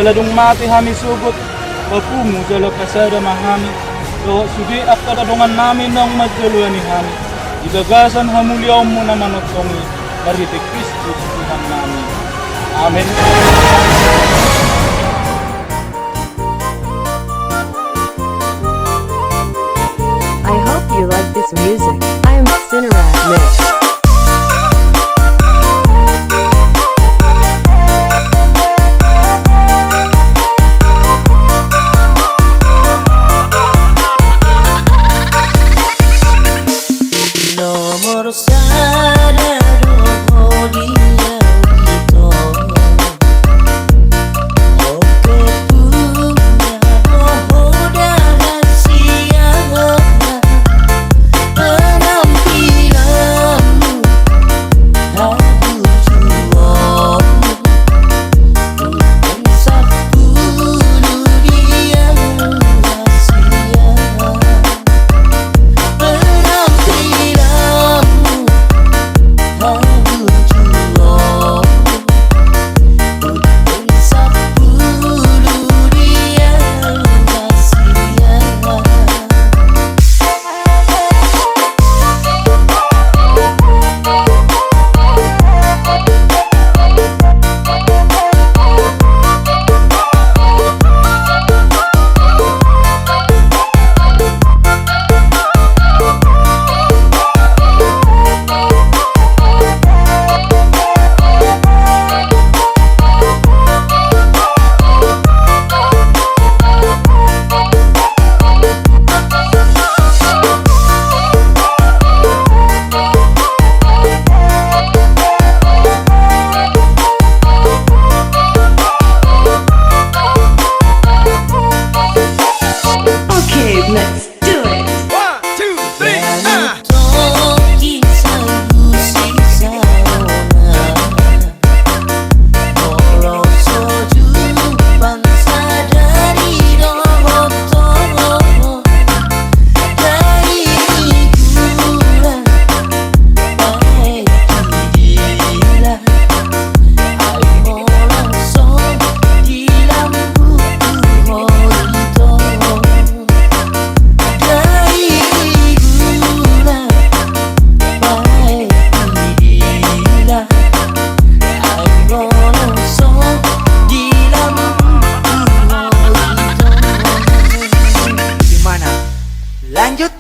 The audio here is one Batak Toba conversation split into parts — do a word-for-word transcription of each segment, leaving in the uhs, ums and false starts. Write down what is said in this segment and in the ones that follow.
Jala dung mate hami sogot, papungu jala pasada ma hami dohot sude angka na dongan nami naung manjoloani hami di bagasan hamuliaonmu na manongtong i, marhite Kristus Tuhan nami. Amen. I hope you like this music. I am Sinara Mix. Nomor sada do ho di au ito. Oke punya ho dalan sian penampilanmu, hadujuonmu. Okay, let's do it. One, two, three, ah! Gimana? Lanjut.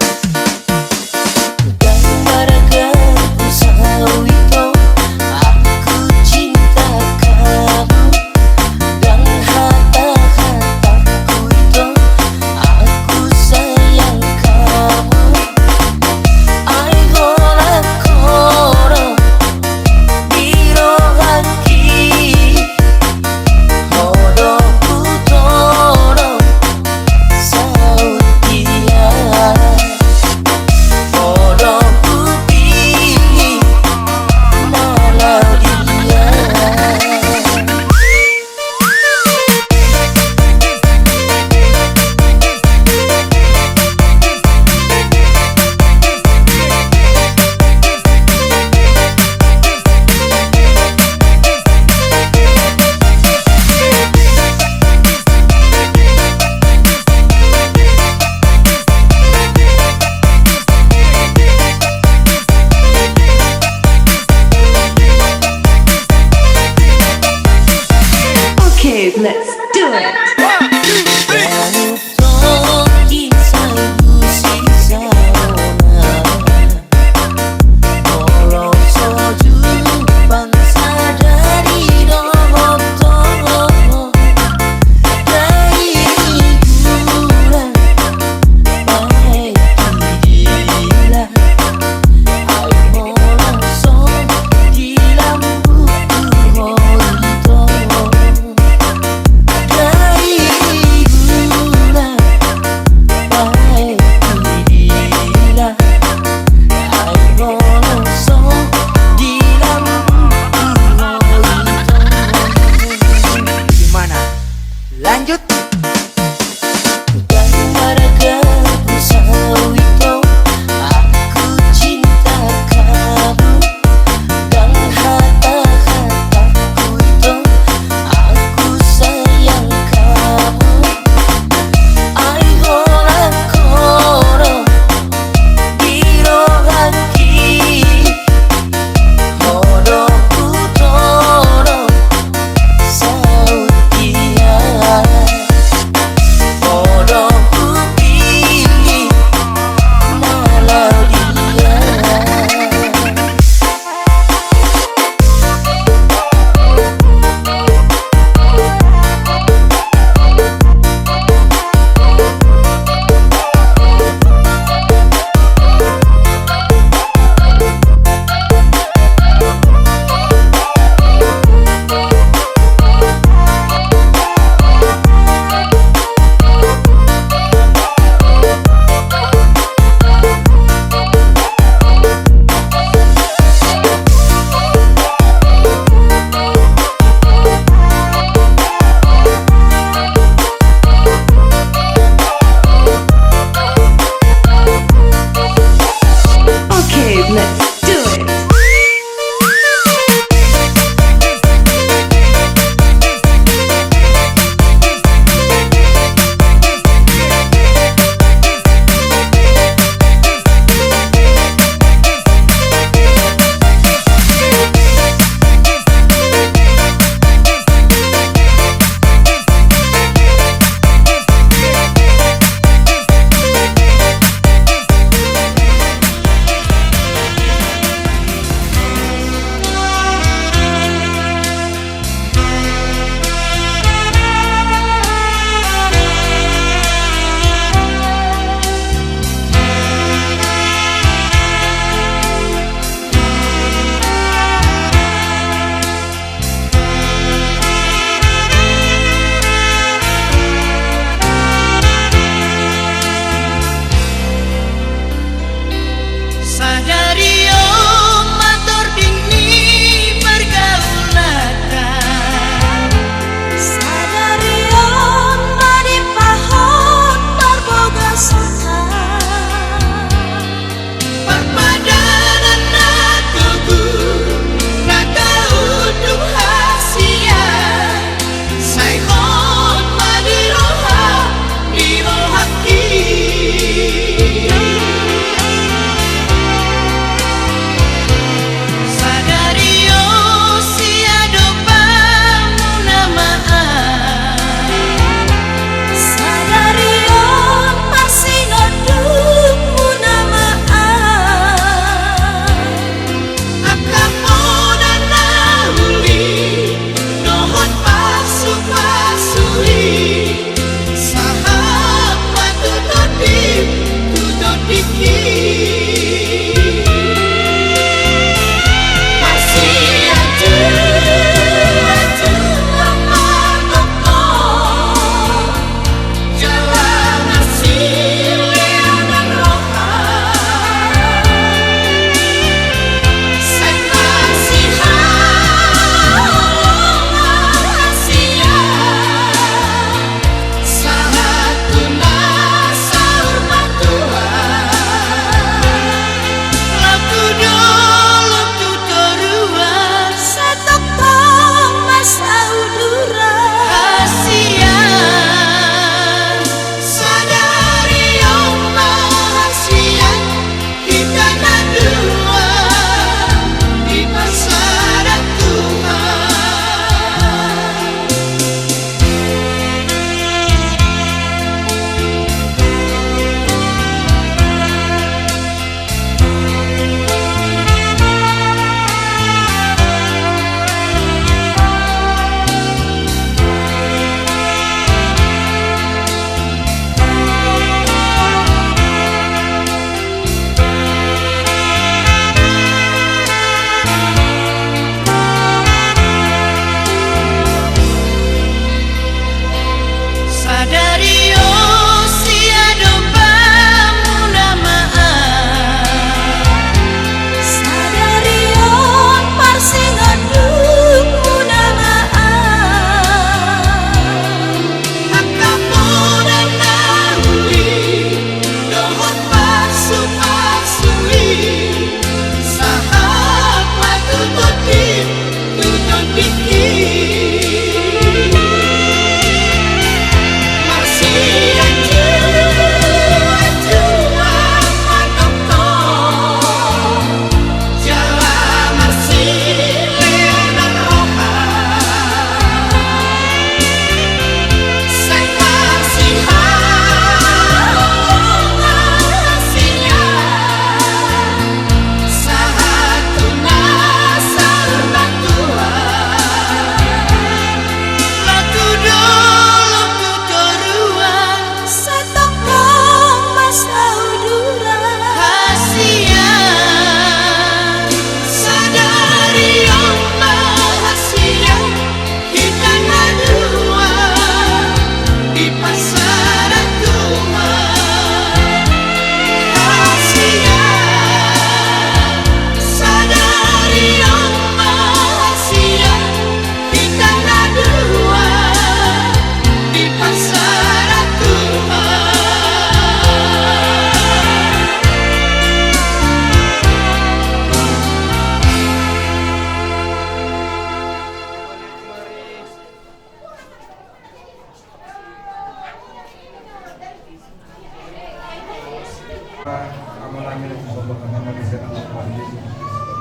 Amanami na husomba hami di sian Tuhan Yesus Kristus.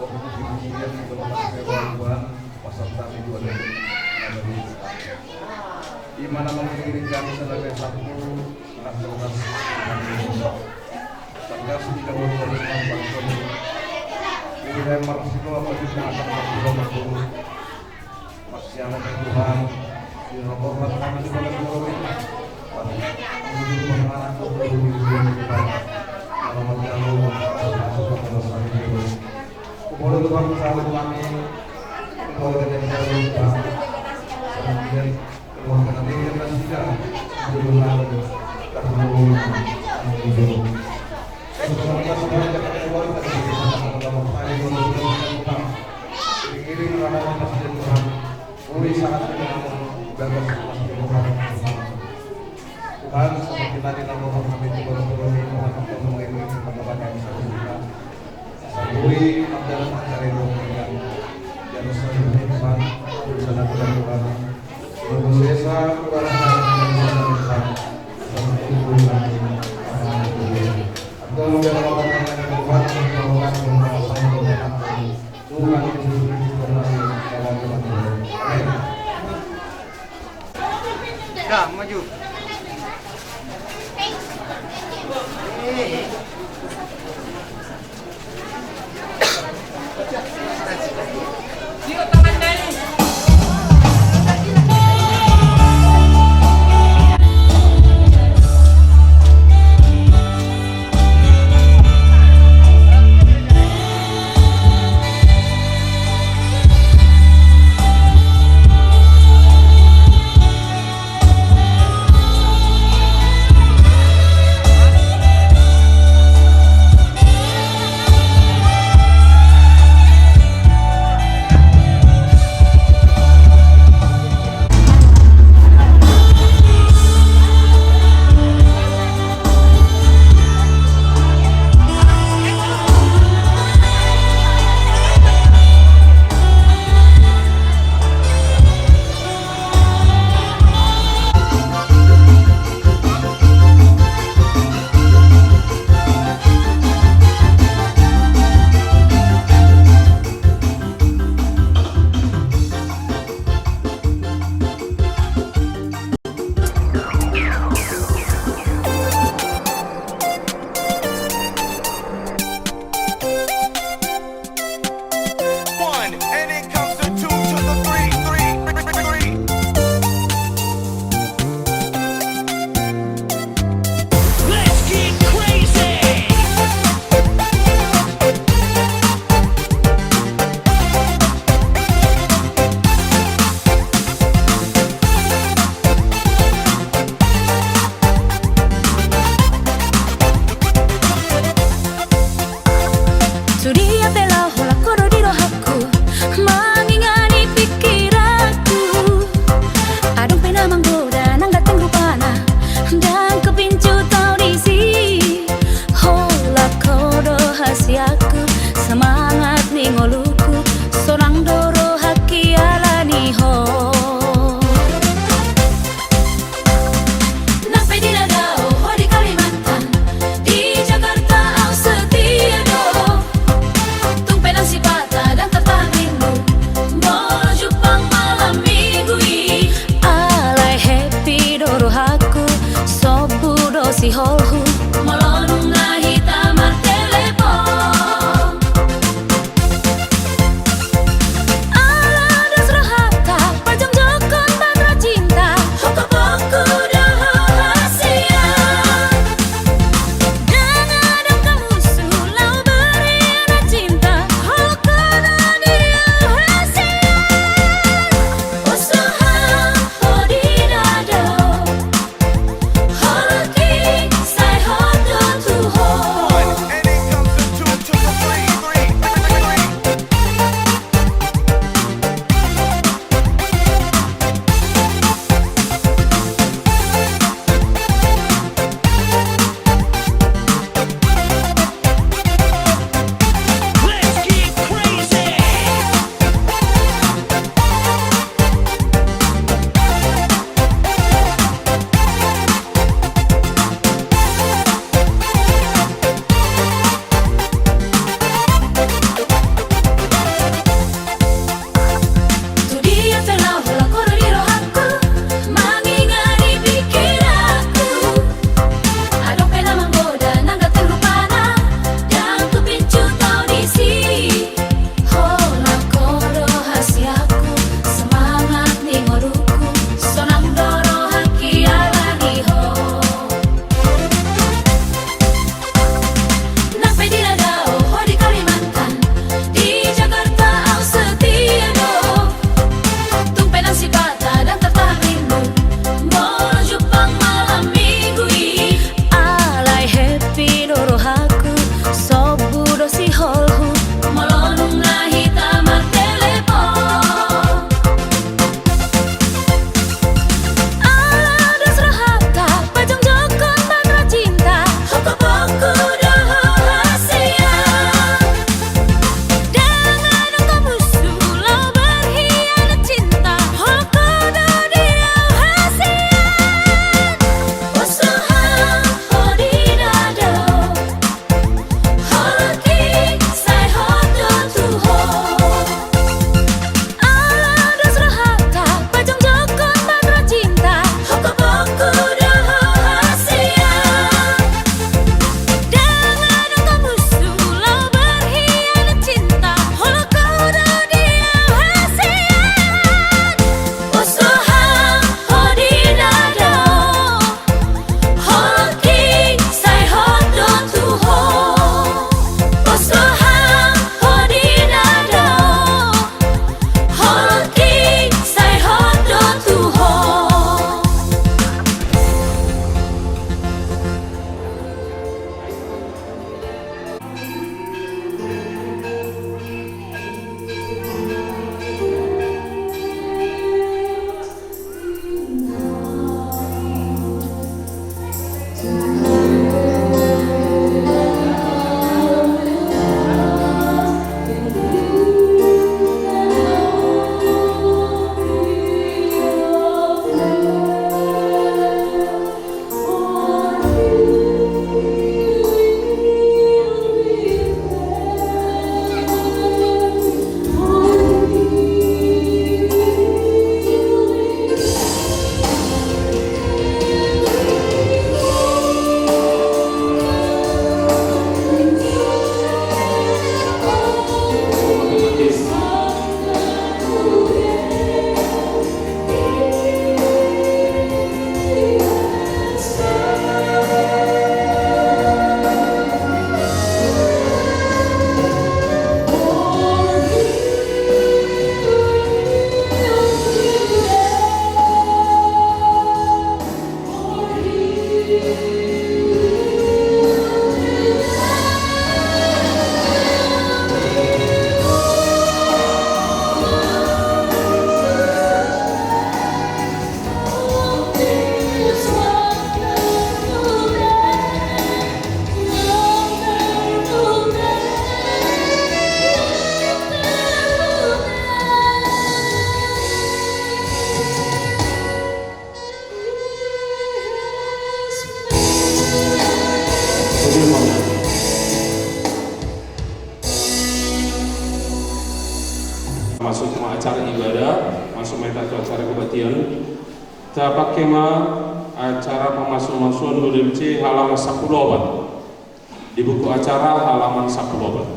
Waktu di kemudian di dalam Tuhan, pasal kami dua dari Nabi. Imana mengiring kami sebagai satu, nas rohas kami. Tegas di dalam Tuhan. Ini yang merasa bahwa kita akan berdoa. Masihaholongan Tuhan, di hormat kami di dalam Tuhan. Mari, menuju pengamanan untuk menuju Tuhan. Kalau menjauh, masuk ke dalam sana dulu. Kepada Tuhan, selalu kami, kepada Tuhan, selalu kami. Kemudian, keluarga kami yang sudah, dulu lalu, tak perlu, dulu. Semoga semuanya keluarga kita, Tuhan. Iring-iring roham pasti Tuhan. Uli sangat dengan bagas pasti Tuhan. Tuhan, seperti tadi dalam roham kami juga berdoa, Tuhan, untuk mengiringi kepada yang sudah. Sabui abdal acara itu, Tuhan. Dan selanjutnya, Tuhan, urusan aku dan Tuhan. Dosa, Tuhan, Tuhan, Tuhan. Dah, maju. One, and it comes to two to the three, three, three, three. Let's get crazy. Sudia pe laho, holan ho do di rohangku, mangingani pikiranku. Adong pe na manggoda, nang ganteng rupana, ndang hupincu tau disi. Holan ho do hasianku, semangat ni ngoluku, sonang do rohangki ala ni ho. Nang pe di na dao ho di Kalimantan, di Jakarta au setia do. Tung pe ndang sipata, ndang tartahan rindu, molo jumpang malam minggu i. Alai happy do rohangku, sombu do siholhu, molo nunga hita martelepon. Ala dos rohanta, parjongjongkon batra cinta, hongkop ho do ho hasian. Ndang adong hamusu laho berhianat cinta, holan ho do di au hasian. Usaha ho di na dao, holan ho do Masuk ma acara ibadah, masuk ma hita tu acara kebaktian. Tapangke ma acara pamasumasuon Laudato Si' halaman sampulu opat. Di buku acara halaman sampulu opat.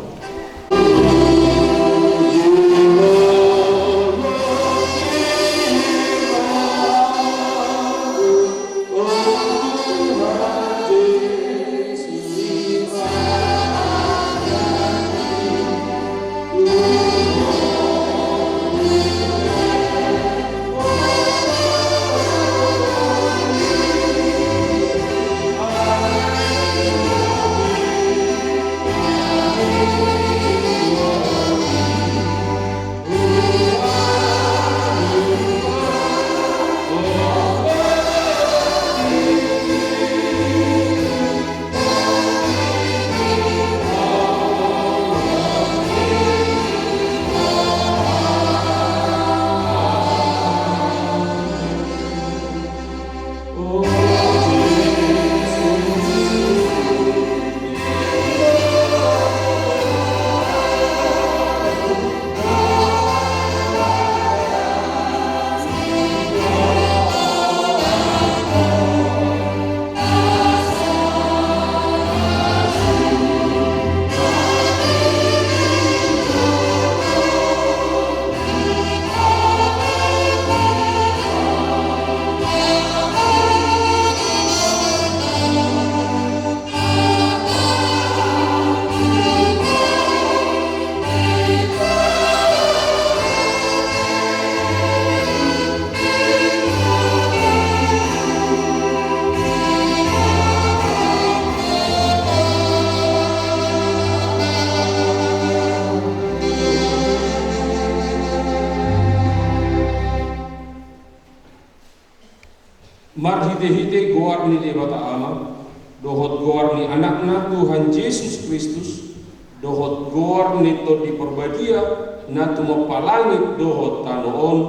Marhitehite goar ni Debata Ama, dohot goar ni Anakna Tuhan Jesus Kristus, dohot goar ni Tondi Parbadia, na tumompa langit dohot tano on.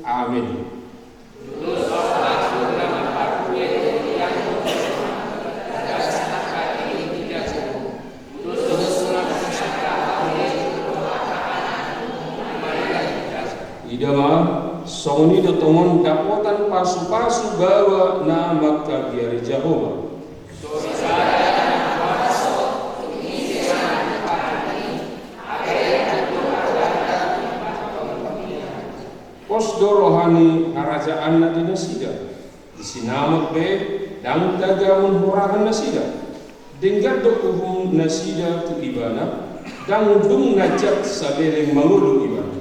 Amen. Ida ma, songon i do tongon dapotan pasupasu baoa na mangkabiari Jahowa. Pos do roha ni harajaanna di nasida. Di sinamot pe ndang tagamon hurangan nasida. Denggan do uhum nasida tu Ibana, ndang dung na jat sabeleng mangolu Ibana.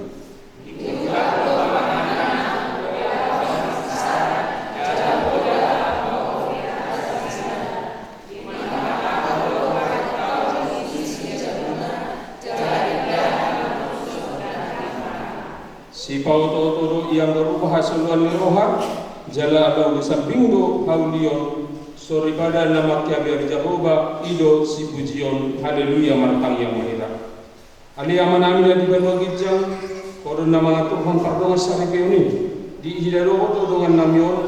Sipaotooto do i anggo rupa hasoluan ni roha, jala laho sambing do haulion, soripada na mangkabiari Jahowa, i do sipujion. Haleluya, martangiang ma hita. Ale Amanami na di banua ginjang, Ho do na mangaturhon pardongansaripeon i, diida dohot do dongannami on,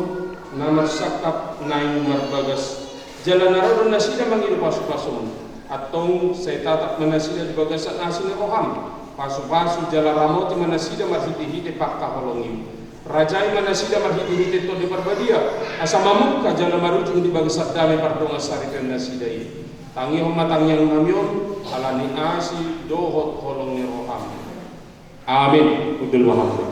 na marsangkap naeng marbagas. Jala na ro do nasida mangido pasupasum. Antong sai tatap ma nasida di bagasan asi ni roham. Pasupasu jala ramoti ma nasida marhitehite pangkaholongim. Rajai ma nasida marhitehite Tondi Parbadia, asa mamungka jala marujung di bagasan dame pardongansaripeon nasida i. Tangihon ma tangiangnami on, ala ni asi dohot holong ni roham. Amin. Hundul ma hamu.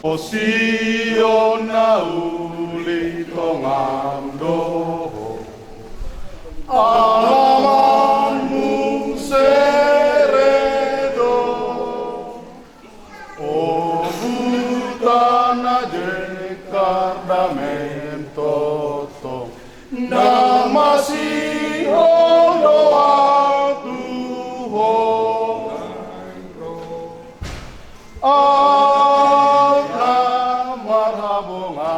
O Sion, na uli tongam do ho, alamanmu sere do. O huta na jekar dame tongtong, na masihol do ahu tu ho. Ahu na marhabonga,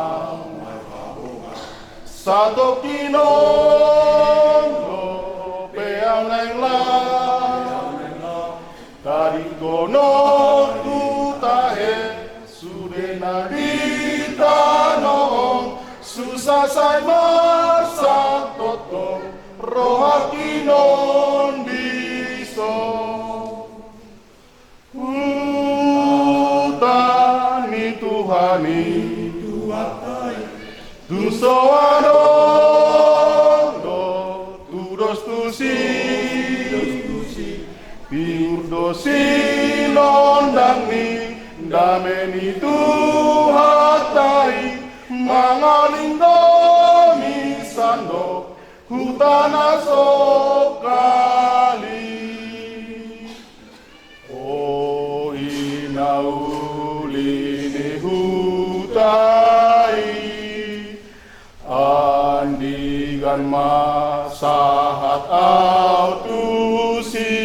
satongkin on dope ahu naeng laho, tadingkonon tu tahe sude na di tano on, susa sai marsak tongtong rohangki on dison. Huta ni Tuhan i, Tuhanta i, tung so adong do tudos tusi, piur do sinondang ni dame ni Tuhanta i, mangalinggomi sandok huta na so hali. O i na uli ni huta i, andigan ma sahat ahu tusi,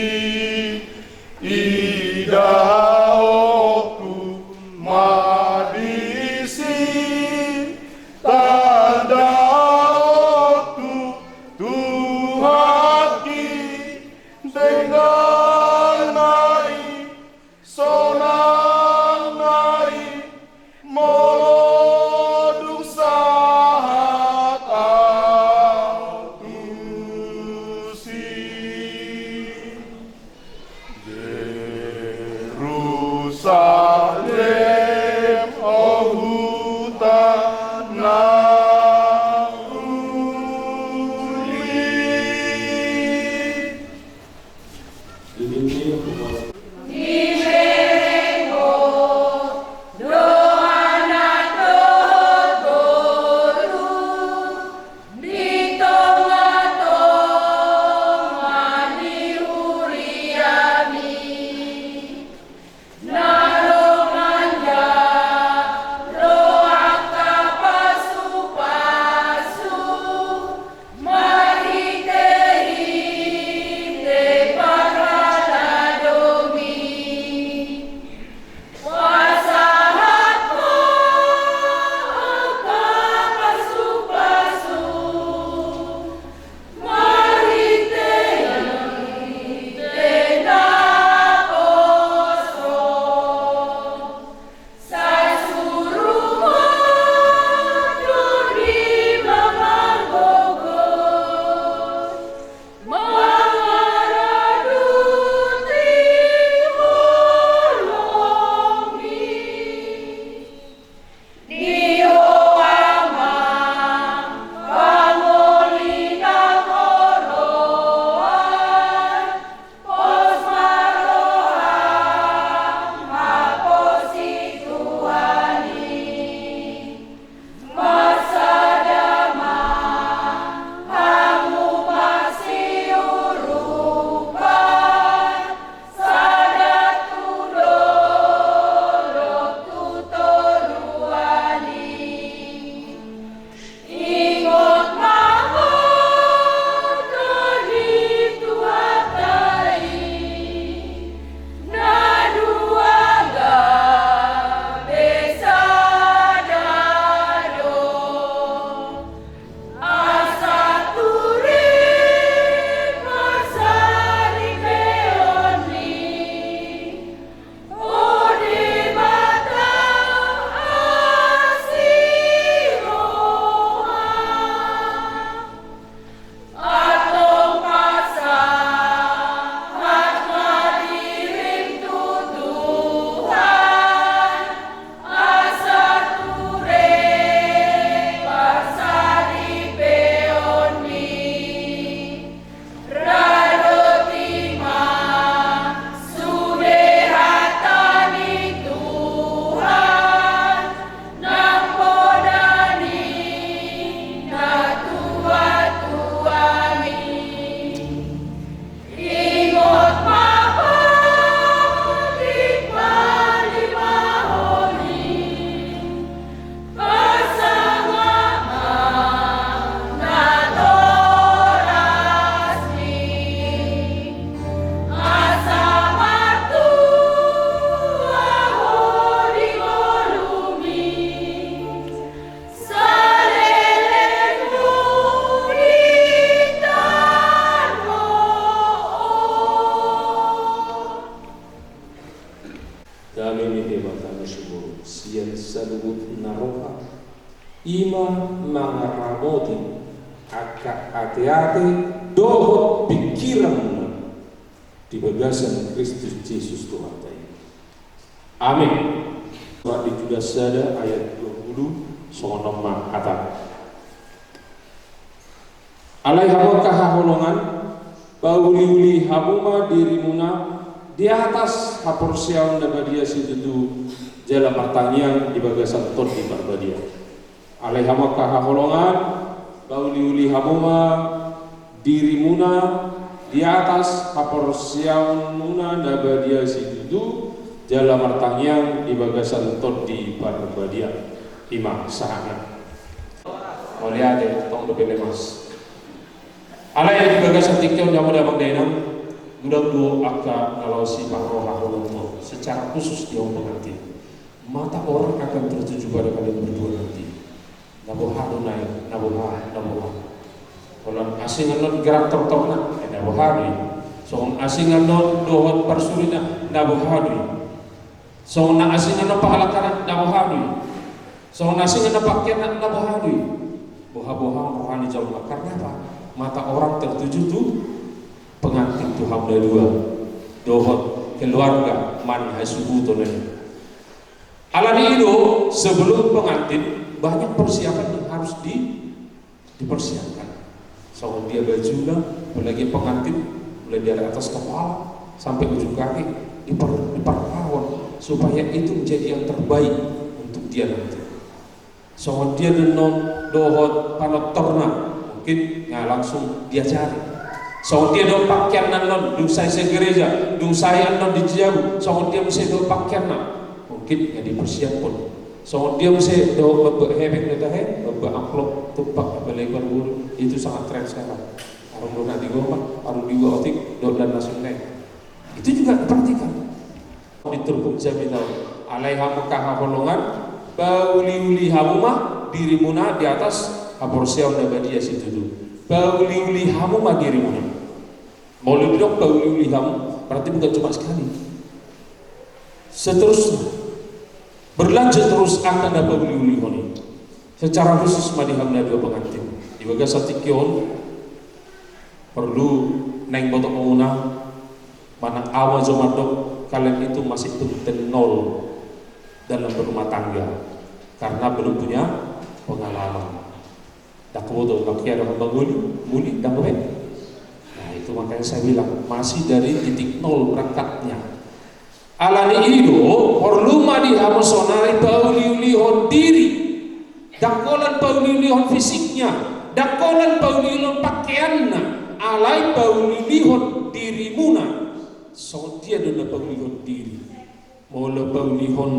idaonku ma disi, tandaonku Tuhanki, dengganna i, sonangna i, molo dung sahat ahu tusi. Saluhutna roha, i ma mangaramoti angka ateate dohot pingkiranmuna di bagasan Kristus Jesus Tuhanta i. Amin. Surat di Judas sada ayat dua puluh, songon on ma hatana. Alai hamu angka haholongan, pauliuli hamu ma dirimuna di atas haporseaon na badia situtu jala martangiang di bagasan Tondi Parbadia. Alai hamu angka haholongan, pauliuli hamu ma dirimuna di atas haporseaonmuna na badia situtu jala martangiang di bagasan Tondi Parbadia. I ma sahatna. Mauliate, tong dope lemas. Alai di bagasan tingki on, hamu damang dainang, godang do angka na laho siparrohahononhon secara khusus di hamu pengantin. Mata orang akan tertuju pada kalian berdua nanti. Na boha do nai, na boha, na boha. Holan asing annon gerak tortorna, eh, na boha do i. Songon asing annon dohot parsurina, na boha do i. Songon na asing annon pangalangkana, na boha do i. Songon na asing annon pakeanna, na boha do i. Boha-boha roha ni jolma. Karena apa? Mata orang tertuju tu pengantin, tu hamu na dua dohot keluarga manang hasuhuton i. Alani i do, sebelum pengantin, banyak persiapan yang harus di dipersiapkan. Songon dia bajuna, apalagi pengantin, mulai dari atas kepala sampai ujung kaki, diper-, diperlawan supaya itu menjadi yang terbaik untuk dia nanti. Songon dia do annon dohot panortorna, mungkin nga langsung diajari. Songon dia dohot pakeanna annon, dung sae sian gereja, dung sae annon di jabu, songon dia muse dohot pakeanna, mungkin nga dipersiaphon. Songon dia muse dohot mambuat hepeng do tahe, mambuat amplop, tumpak, apalagi parboru, itu sangat tren sekarang. Adong do na di Goma, adong di Uaotik, dohot dan na songon i. Itu juga diperhatikan. Di turpuk jamita on, alai hamu angka haholongan, pauliuli hamu ma dirimuna di atas haporseaon na badia situtu. Pauliuli hamu ma dirimuna. Molo didok pauliuli hamu, berarti bukan cuma sekali. Seterusnya, berlanjut terus angka na pauliulihon i. Secara khusus ma di hamu na dua pengantin. Di bagasan tingki on, porlu naeng botoonmuna, manang au ma jo mandok, kalian itu masih pengganti nol dalam berumah tangga karena belum punya pengalaman. Ndang huboto, ndang huboto, muli, muli, ndang huboto. Nah, itu makanya saya bilang, masih dari titik nol berangkatnya. Alani i do, porlu ma di hamu saonari pauliulihon diri. Ndang holan pauliulihon fisiknya, ndang holan pauliulihon pakeanna, alai pauliulihon dirimuna. Songon dia do na pauliulihon diri. Molo pauliulihon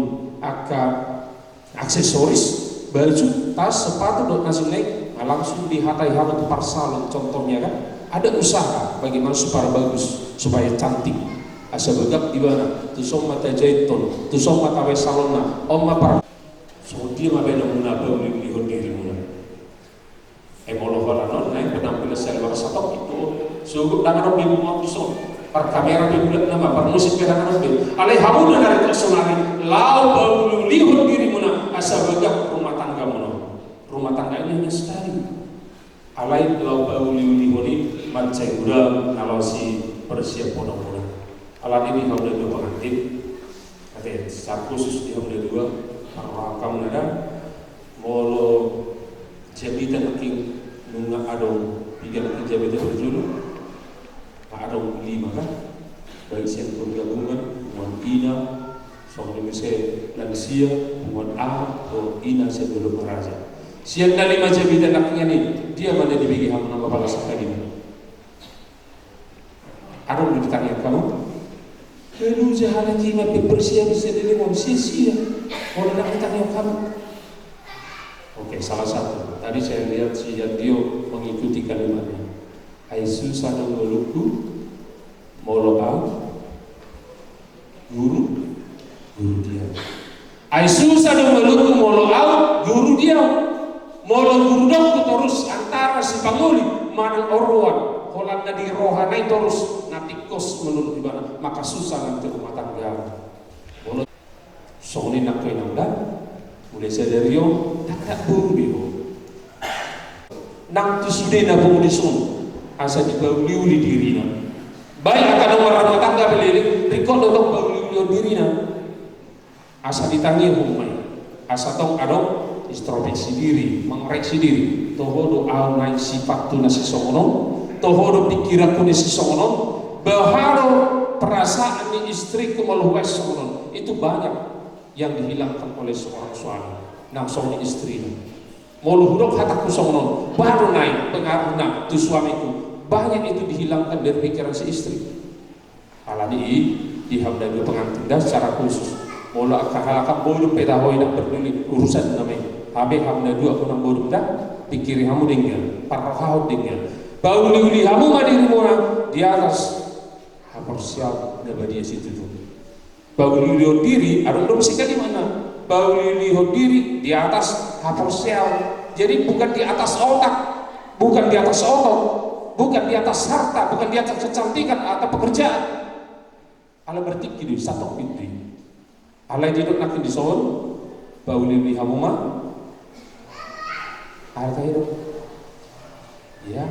angka aksesoris, baju, tas, sepatu, dohot na songon i, nga langsung dihatai hamu tu parsalon, contohnya kan. Ada usaha bagaimana supaya bagus, supaya cantik. Asa bagak ibana, tuson ma tajaithon, tuson ma tabaen salonna, on ma par-, songon dia ma baenonmuna pauliulihon dirimuna. Eh, molo holan on, naeng penampilan saluar satongkin do. Sogot ndang adong be muat tuson. Parkamera pe bulat nama, parmusik pe ndang adong be. Alai hamu na naeng saonari, laho pauliulihon dirimuna, asa bagak rumah tanggamuna. Rumah tangga ini hanya sekali. Alai laho pauliulihon i mansai godang na laho sipersiaphononmuna. Alani i di hamu na dua pengantin, ate, secara khusus di hamu na dua, parrohahon hamu nada, molo jamita nangkin nunga adong piga nangkin jamita parjolo, nga adong lima kan, baik sian pergabungan, punguan ina, songon i muse lansia, punguan aha, dohot ina sian dolok na raja. Sian na lima jamita nangkin i, dia ma na dibege hamu nama pala sangkadina? Adong do ditangiang hamu? Lalu jahala jima pe persiapan sendiri mau sia-sia. Molo ndang ditangiang hamu. Oke, salah satu. Tadi saya lihat si Yandio mengikuti kalimatnya. Ai susah do ngolungku molo au guru, guru dia. Ai susah do ngolungku molo au guru dia. Molo guru dokku torus antara sipangoli manang oroan, holan na di roha nai torus na tingkos menurut ibana, maka susah nanti rumah tangga. Molo songon i nangkin inang dan Mulai sadari on, ndang boru be ho. Nang tu sudena pung dison, asa dipauliuli dirina. Baik angka na marrumah tangga pe leleng, ringkot do tong pauliulihon dirina. Asa ditangihon ma i. Asa tong adong introspeksi diri, mengoreksi diri. Toho do au naeng sifatku na sisongon on, toho do pikiranku na sisongon on, boha do perasaan ni istriku molo hubaen songon on. Itu banyak yang dihilangkan oleh seorang suami. Nang songon i istrina. Molo hudok hatangku songon on, boha do naeng pengaruhna tu suamiku. Banyak itu dihilangkan dari pikiran si istri. Alani i, di hamu na dua pengantin da secara khusus. Molo angka halak an bodom pe taho i, ndang perduli, urusan nama i. Hape hamu na dua, anggo na bodom da, pikiri hamu denggan, parrohahon denggan. Pauliuli hamu ma dirimuna di atas haporseaon na badia situtu. Pauliulihon diri, adong do muse kalimatna. Pauliulihon diri di atas haporseaon. Jadi bukan di atas otak, bukan di atas otot, bukan di atas harta, bukan di atas kecantikan atau pekerjaan. Ala bertingki do i, satongkin do i. Alai didok nangkin dison, pauliuli hamu ma. Arta i do. Ya,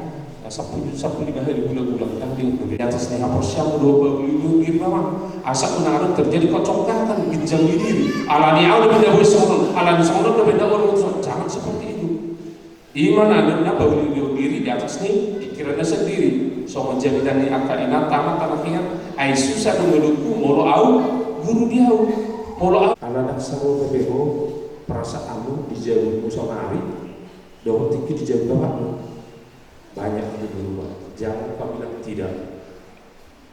sampulu, sampulu lima hali ulang-ulang, ndang diingot dope. Di atas ni haporseaon do pauliulihon diri ma. Asa unang adong terjadi kecongkakan, ginjang di diri. Alani au do pinda boe songon on, alani songon on do pinda boe songon on. Jangan seperti itu. I ma na, na pauliulihon diri di atas ni pikiranna sendiri. Songon jaminan ni angka inanta, amanta, na hian. Ai susah do ngolungku molo au guru di au. Molo au. Ala ndang sarupa be ho perasaanmu di jabu saonari dohot tingki di jabu bapakmu. Banyak itu berubah. Jangan kau bilang tidak.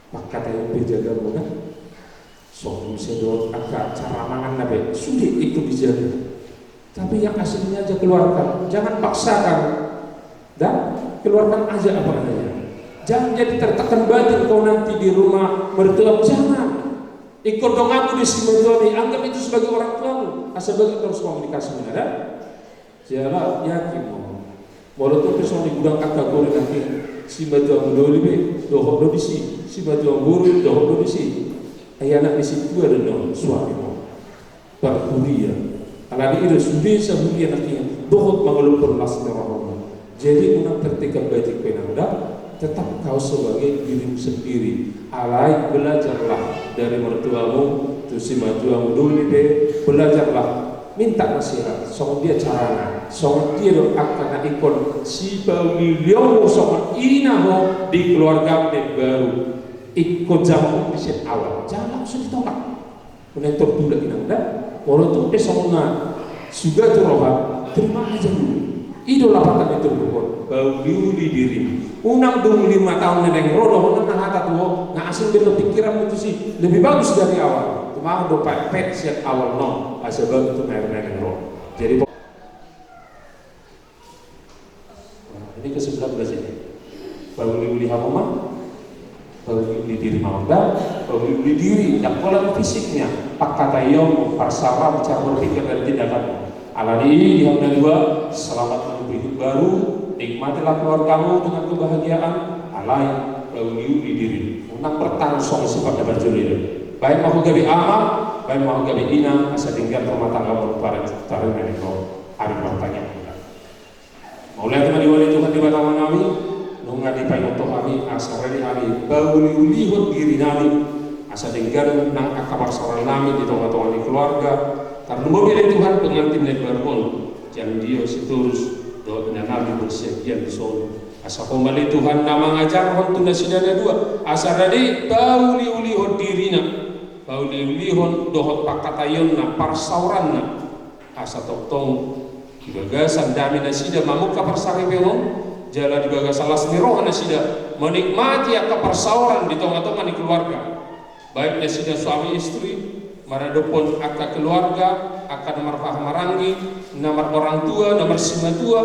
Pangkataion pe jaga muna. Songon muse dohot angka cara manganna be, sude ikut dijaga. Tapi yang aslinya aja keluarkan, jangan paksakan. Dan keluarkan aja apa adanya. Jangan jadi tertekan batin kau nanti di rumah mertua, jangan. Ingkon donganmu di simatuam i, anggap itu sebagai orang tuamu. Asa bagus terus komunikasi, benar ya? Jala yakin ma ho. Molo tung pe songon i godang angka guru nangkin, simatuam doli be dohot do disi, simatuam boru dohot do disi. Ai anak ni sintua do on suamimu. Parhuria. Alani i do sude sahuria nangkin dohot mangoloi las ni rohana. Jadi unang tertekan batin kau inang da, tetap kau sebagai dirimu sendiri. Alai belajarlah dari mertuamu, tu simatuam doli be, belajarlah. Minta nasihat, songon dia carana, songon dia do angka na ingkon sipauliulionmu songon ina ho di keluargamu na baru. Ingkon jamak di sian awal, jangan langsung ditolak. Muna tortulak inang da, molo tung pe songon na suga tu roha, terima aja dulu. I do lapatan ni turpuk on, pauliuli dirimu. Unang dung lima taon na naeng ro dohonon na hata tu ho, na asing be do pikiranmu tusi, lebih bagus dari awal. Tumangihon do pet-pet sian awal non, asa bagus tu na naeng ro. Jadi, nah, ini kesimpulan belajar ini. Pauliuli hamu ma. Pauliuli diri ma ho da, pauliuli diri, ndang pola fisiknya, pangkataionmu, parsaormu, cara berpikir dan tindakanmu. Alani i di hamu na dua, selamat menempuh hidup baru, nikmatilah keluargamu dengan kebahagiaan, alai pauliuli diri. Unang bertahan songon sifat na parjolo i. Baen ma ho gabe ama, baen ma ho gabe ina, asa denggan rumah tanggamu, para tarima ni ho. Ari martangiang. Mauliate ma di Tuhan Debata Amanami, nunga dipaingot Ho hami, asa rade hami pauliulihon dirinami, asa denggan nang angka parsaorannami di tonga-tonga ni keluarga. Tarlumobi ale Tuhan pengantin na baru on, Jang Dio Sitorus, dohot inanami Borsiagian dison. Asa Ho ma ale Tuhan na mangajarhon tu nasida na dua, asa rade pauliulihon dirina, pauliulihon dohot pangkataionna, parsaoranna. Asa tongtong di bagasan dame nasida mamungka parsaripeon on, jala di bagasan las ni roha nasida menikmati angka parsaoran di tonga-tonga ni keluarga. Baik nasida suami istri, maradophon angka keluarga, angka na marhaha maranggi, na marorang tua, na marsimatua,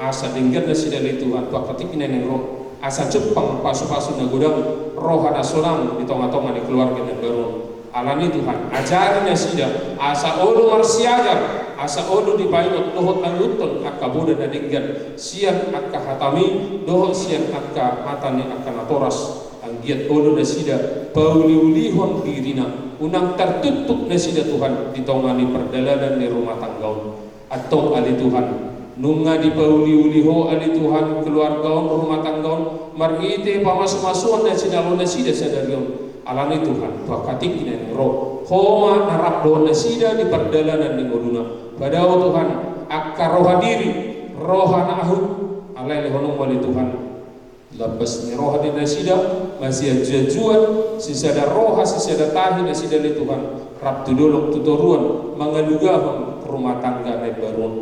asa denggan nasida ale Tuhan tu angka tingki na naeng ro, asa jumpang pasu-pasu na godang, roha na sonang di tonga-tonga ni keluarga na baru on. Alani Tuhan, ajari nasida, asa olo marsiajar, asa olo dipaingot dohot mangihuthon angka poda na denggan, sian angka hatami, dohot sian angka hata ni angka natoras, anggiat olo nasida pauliulihon dirina, unang tartuktuk nasida Tuhan di tonga ni pardalanan ni rumah tangga on. Antong ale Tuhan, nunga dipauliuli Ho ale Tuhan keluarga on, rumah tangga on, marhite pamasumasuon na jinalo nasida sadari on. Alani Tuhan, tu angka tingki na naeng ro, Ho ma na rap dohot nasida di pardalanan ni ngoluna. Padao Tuhan, angka roha diri, roha na ahut, alai lehononmu ale Tuhan lambas ni roha ni nasida, masianjuanjuan, sisada roha, sisada tahi nasida ale Tuhan, rap tu dolok tu toruan, mangalugahon rumah tangga na imbaru on.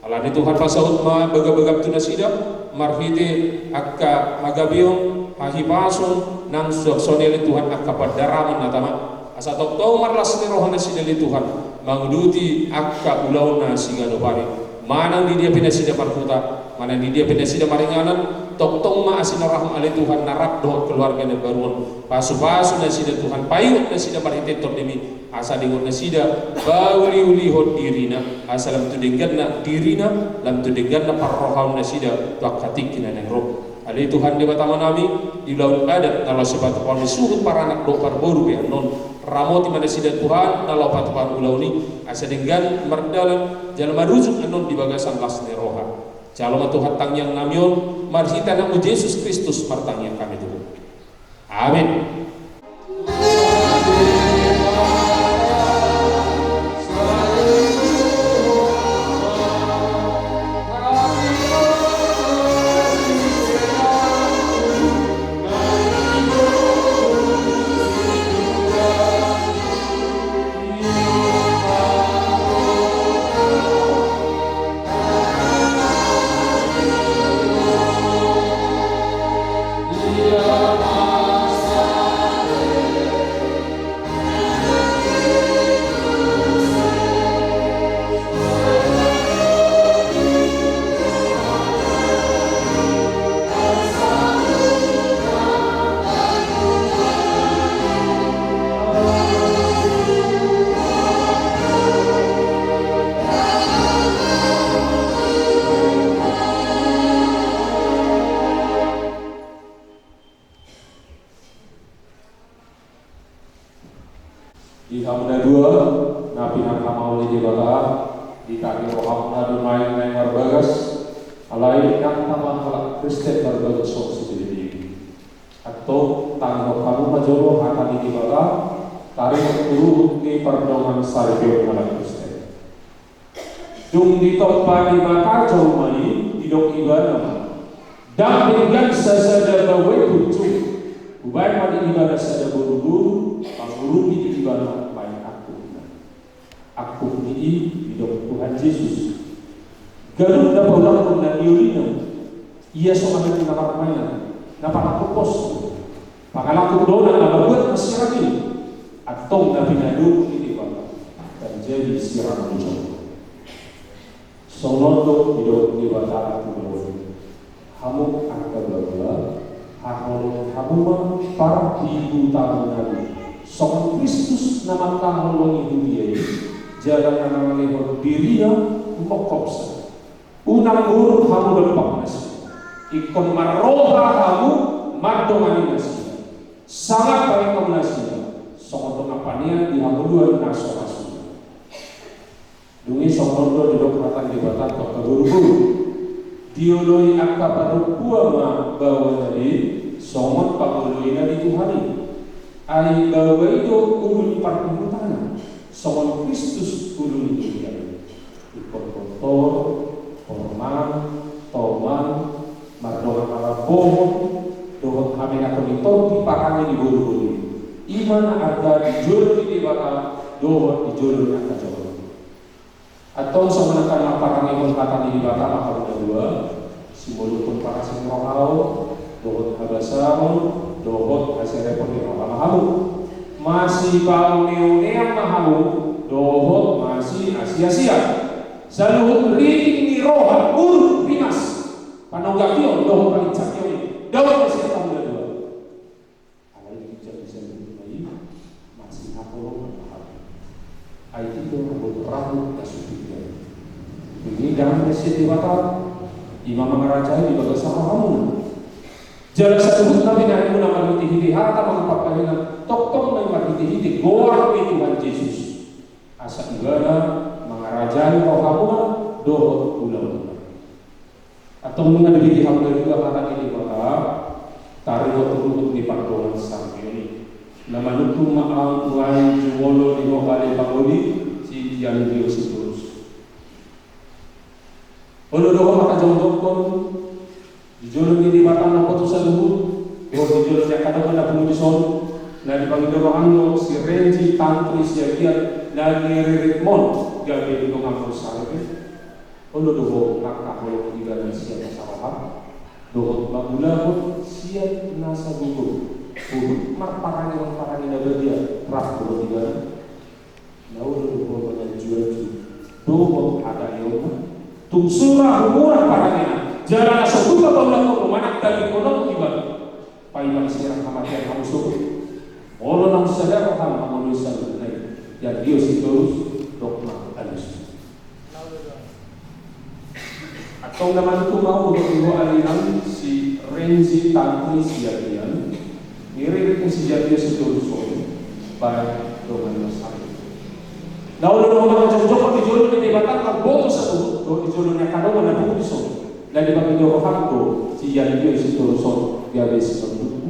Alani Tuhan pasaut ma bagabagam tu nasida, marhite angka hagabeon, hahipason, nang suang songon i ale Tuhan angka pandaramon na tama. Asa tongtong marlas ni roha nasida ale Tuhan, manguduti angka ulaonna siganup ari. Manang di dia pe nasida marhuta, manang di dia pe nasida maringanan, tongtong ma asi ni roham ale Tuhan na rap dohot keluarga na imbaru on. Pasupasu nasida Tuhan, paihut nasida marhite Tondimi, asa diingot nasida pauliulihon dirina, asa lam tu dengganna dirina, lam tu dengganna parrohaon nasida tu angka tingki na naeng ro. Ale Tuhan Debata Amanami, di ulaon adat na laho sipatupaon ni suhut paranak dohot parboru pe annon, ramoti ma nasida Tuhan na laho patupaon ulaon i, asa denggan mardalan jala marujung annon di bagasan las ni roha. Jalo ma Tuhan tangiangnami on, marhite Anakmu Jesus Kristus martangiang hami tu Ho. Amin. Di hamu na dua, na pinarhamaol ni Debata, di tangihon rohamuna do naeng naeng marbagas, alai ndang tama halak Kristen marbagas songon sipelebegu. Antong tangihon hamu ma jolo hata ni Debata, taringot tu ruhut ni pardongansaripeon halak Kristen. Dung ditompa Debata jolma i, didok Ibana ma, ndang denggan sasada baoa i punjung, hubahen ma di ibana sada boruboru, pangurupi di ibana bahen angkup i. Angkup ni i didok Tuhan Jesus. Ganup na paulakhon na niulina, ia songon anak na marmainan, na panangkup pos. Pangalangkup do na, na mambuat na sirang i, antong na pinadomu i Debata, tarjadi sirang ni jolma. Songon on do didok Debata tu baoa i. Hamu angka baoa, haholongi hamu ma pardihutamuna i. Songon Kristus na mangkaholongi huria i, jala na mangalehon dirina mangkophopsa. Unang muruk hamu dompak nasida. Ingkon marroha hamu mandongani nasida. Sangap bahen hamu nasida, songon tonga panean di hangoluan na so ra suda. Dung i songon on do didok hata ni Debata tu angka boruboru. Dioloi angka parompuan ma baoana i, songon pangoloina di Tuhan i. Ai baoa i do ulu ni parpingkutana, songon Kristus ulu ni huria i. Ingkon tontor, hormat, toman, mardongan halambohon, dohot hamenakon ni tondi parange ni boruboru i. I ma na arga di jolo ni Debata, dohot di jolo ni angka jolma. Antong songon angka na parangehon hata ni Debata ma hamu na dua, simolukhon parasing roha on, dohot habasaon, dohot haserepon ni roha ma hamu. Masipaoneonean ma hamu, dohot masiasiasian. Saluhut ringkot ni roha, uruk, rimas, panonggakion dohot panginsakion i, dao ma sian hamu na dua. Alai ginjang ni saluhutna i, masihaholongan ma hamu. Ai tito rambut rambut na so pinggan. Ini damang ni Debata, i ma mangarajai di bagasan rohamuna. Jala saluhutna binahenmuna marhitehite hata mangampang pahina, Tongtong ma i marhitehite goar ni Tuhan Jesus, asa ibana mangarajai rohamuna dohot ulaonmuna. Antong nunga dibege hamu da juga hata ni Debata, taringot tu ruhut ni pardongansaripeon i. Na manungkun ma ahu nuaeng jumolo di ho ale pangoli, si Diogenes Sitorus. Olo do ho manghajongjongkon di jolo ni Debata na botoh saluhut, dohot di jolo ni angka dongan na pungu dison, na dipangido roham do si Renji Tantri Siagian, na niriritmon gabe donganmon saripe. Olo do ho mangkaholongi ibana sian nasa roham, dohot mangulahon sian nasa gogo, huhut marparangehon parange na badia rap dohot ibana. Na olo do ho mananjuanju dohot hataeonna, tung so ra humurang parangena, jala na so tupa paulakon manang tadingkononmu ibana, paima disirang hamatean hamu sogot. Molo naung sada roham mangoloi saluhutna i, Diogenes Sitorus, dok ma alusi. Antong na manungkun ma ahu dohot di ho ale inang si Renji Tantri Siagian, niririt ni si Diogenes Sitorus on, baen donganna saripe. Na olo do ho manghajongjongkon di jolo ni Debata na botoh saluhut, dohot di jolo ni angka dongan na pungu dison, na dipangido roham do si Diogenes Sitorus on gabe sinondukmu.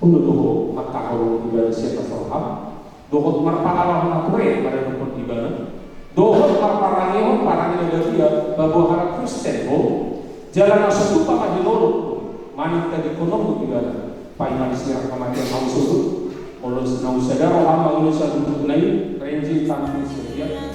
Olo do ho mangkaholongi ibana sian nasa roham, dohot marpahalahon haporseaon maradophon ibana, dohot marparangehon parange na badia paboa halak Kristen ho, jala na so tupa ma dilolot manang tadingkononmu ibana, paima disirang hamatean hamu sogot. Molo naung sada roham mangoloi saluhutna i, Renji Tantri Siagian,